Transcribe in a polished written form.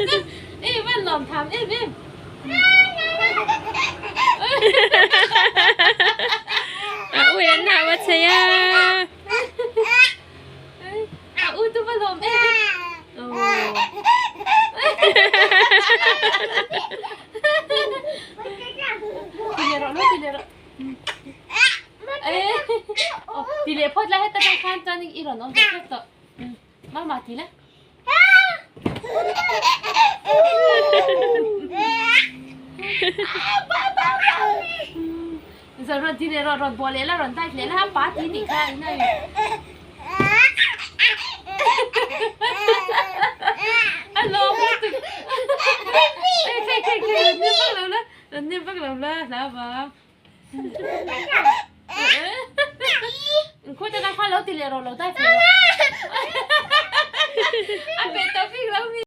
I van lawm tham em em. A ui an hah va chei a. A u chu va lawm em em. Ti leh rawh lo ti leh rawh. Ti leh phawt la heta tang khan chuan i rawn awm ve tep tawh. Mama ti la. Zan rawn ti leh rawh rawn bawh leh la rawn dive leh la pa ti tih kha in a A lawm lutuk. Ei khei khei khei rawn nem vak lo la rawn nem vak lo la hla vang. Khuai te kha lo ti leh rawh lo dive leh rawh. A peh tawh bik lo mi.